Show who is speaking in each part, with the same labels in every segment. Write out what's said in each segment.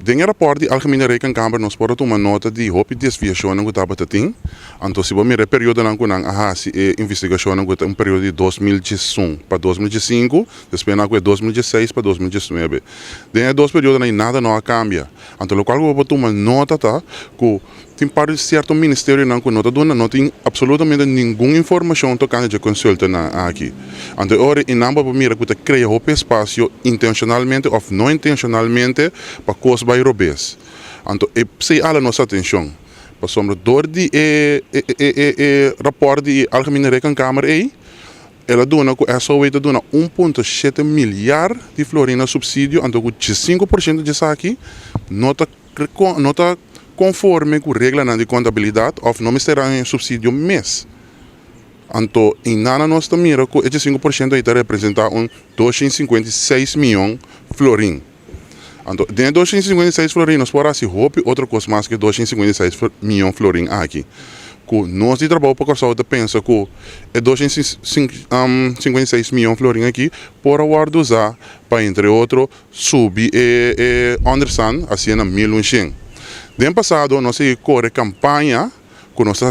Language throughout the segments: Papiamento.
Speaker 1: Den e rapòrt di Algemene Rekenkamer nos por a tuma nota di hopi desviashonnan ku tabata tin. Anto si bo mira e periodonan ku nan a hasi e investigashonnan ku ta un periodo di 2011 pa 2015, despues nan a ku e 2016 pa 2019. Den e dos periodonan ei nada no a kambia. Anto lokual ku bo por tuma nota ta ku tin par di sierto ministerionan ku no ta duna, no tin absolutamente ningun informashon tokante dje konsultanan aki. Anto e ora einan bo por mira ku ta krea hopi espasio intenshonalmente òf no intenshonalmente pa kos bai robes. Anto e p'esei ala nos atenshon. Pasobra dor di e e rapòrt di Algemene Rekenkamer ei, el a duna ku SOW ta duna 1.7 milyar di florin na supsidio, anto ku 15% di esaki no ta konforme ku reglanan di kontabilidat òf no mester haña supsidio mes. Anto, einan nos ta mira ku e 5% ei ta representá un 256 mion florin. Anto, den 256 florin nos por hasi hopi otro kos mas ku 256 mion florin aki. Ku nos di Trabou pa Kòrsou ta pensa ku e 256 mion florin aki por a wòrdu usá pa, entre otro, subi e onderstand asina na 1100. Den pasado nos a kore kampaña ku nos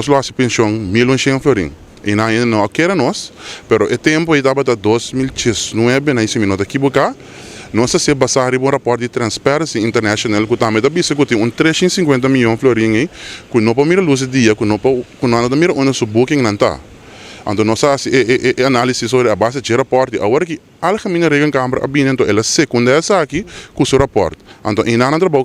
Speaker 1: lo hasi penshon 1100 florin. I nan no a kere nos, pero e tempu ei tabata 2019, na si mi no ta ekivoká, nos a ser basá riba un rapòrt di Transparency International ku tambe ta bisa ku tin un 350 mion florin ei ku no por mira lus di dia, ku no ta mira unda su boeknan ta. Anto nos a hasi e análisis sobre a base di rapòrt. Awor ku Algemene Rekenkamer a bini, anto el a sekundá esaki ku su rapòrt. Anto einan Trabou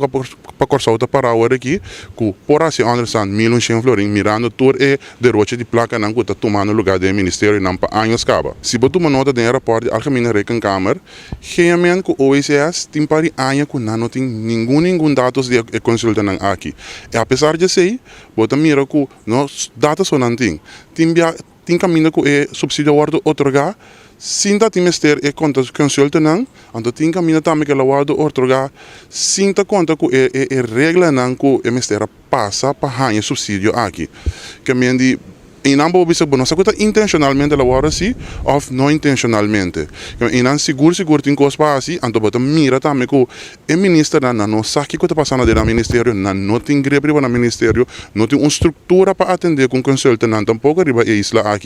Speaker 1: pa Kòrsou ta pará awor aki ku por hasi onderstand 1100 florin mirando tur e deroche di plakanan ku ta tumando lugá den ministerionan pa aña kaba. Si bo tuma nota den e rapòrt di Algemene Rekenkamer, GMN ku OECS tin par di aña ku nan no tin ningun datos di e konsultanan aki. I apesar di esei, bo ta mira ku no datos so nan tin. Tin bia tin kaminda ku e supsidio a wòrdu otorgá sin ta tin mester e konsultanan, anto tin kaminda tambe ku el a wòrdu otorgá sin ta konta ku e reglanan ku e mester a pasa pa haña supsidio aki. Ke men di einan bo bisa bo no sa ku ta intenshonalmente el a wòrdu hasi òf no intenshonalmente. Einan sigur sigur tin kos pa hasi, anto bo ta mira tambe ku e ministernan nan no sa kiko ta pasando den nan ministerio, nan no tin grip riba nan ministerio, no tin un struktura pa atendé ku konsultanan tampoko riba e isla aki.